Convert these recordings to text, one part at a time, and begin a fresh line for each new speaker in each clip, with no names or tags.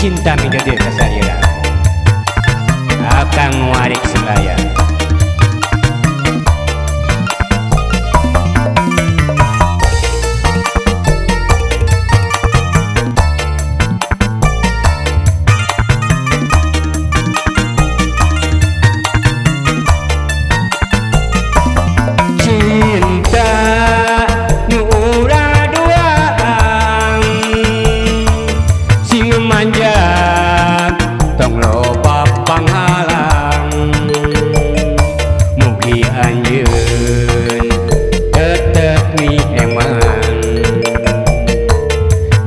Cinta midede kasalira Akang warik selaya. Cinta nu urang duaan sing manja tong loba panghalang mugi anjeun tetep mi eman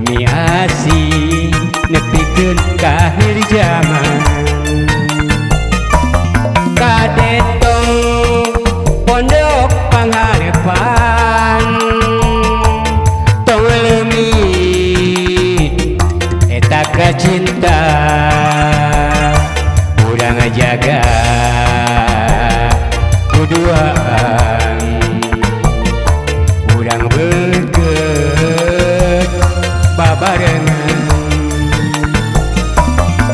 mi asih nepikeun ka akhir zaman kadetong pondok pangharepan tong leungit eta kacinta urang ngajaga kuduaan urang beukeut babarengan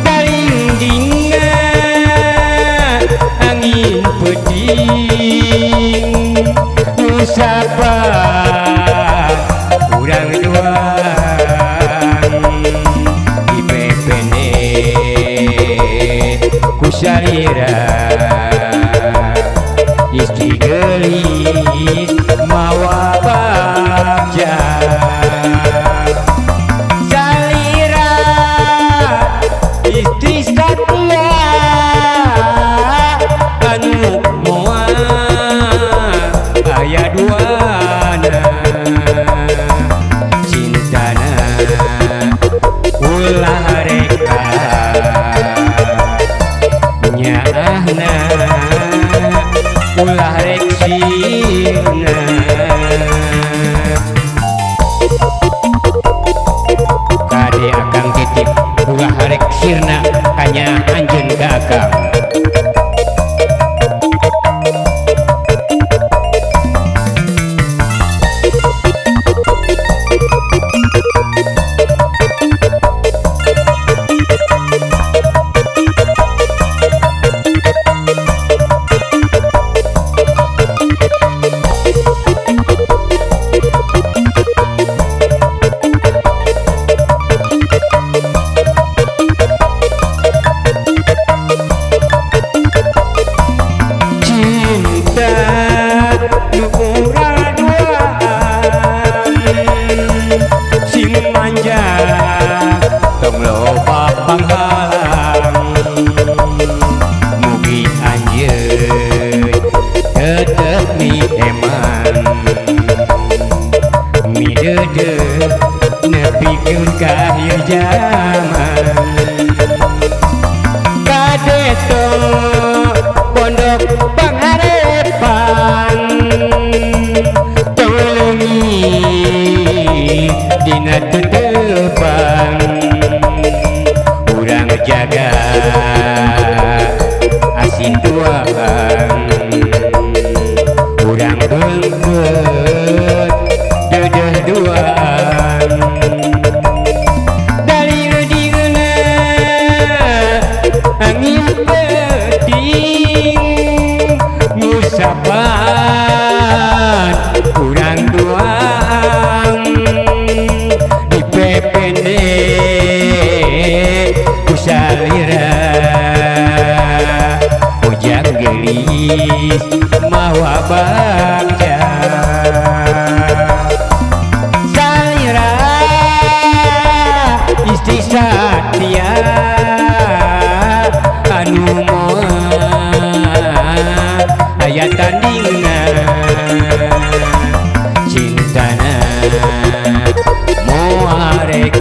daling dina angin peuting musapa urang duaan di PPN ku salira istri geulis mawa bagja salira istri satia anu moal aya duana cintana ulah reka nyaahna ulah rek sirna. Kade akang titip ulah rek sirna kanya anjeun ka akang. Cinta nu urang duaan sing manja tong loba panghalang mugi anjeun tetep mi eman mi deudeuh nepikeun ka akhir jaman kadetong pondok pangharepan tong leungit dina tetepan urang jaga asih duaan urang beungkeut deudeuh duaan dalil dina angin peuting musapan urang duaan di PPN ku salira ujang geulis mawa bagja salira istri satia anu moal aya tandingna cintana moal rek.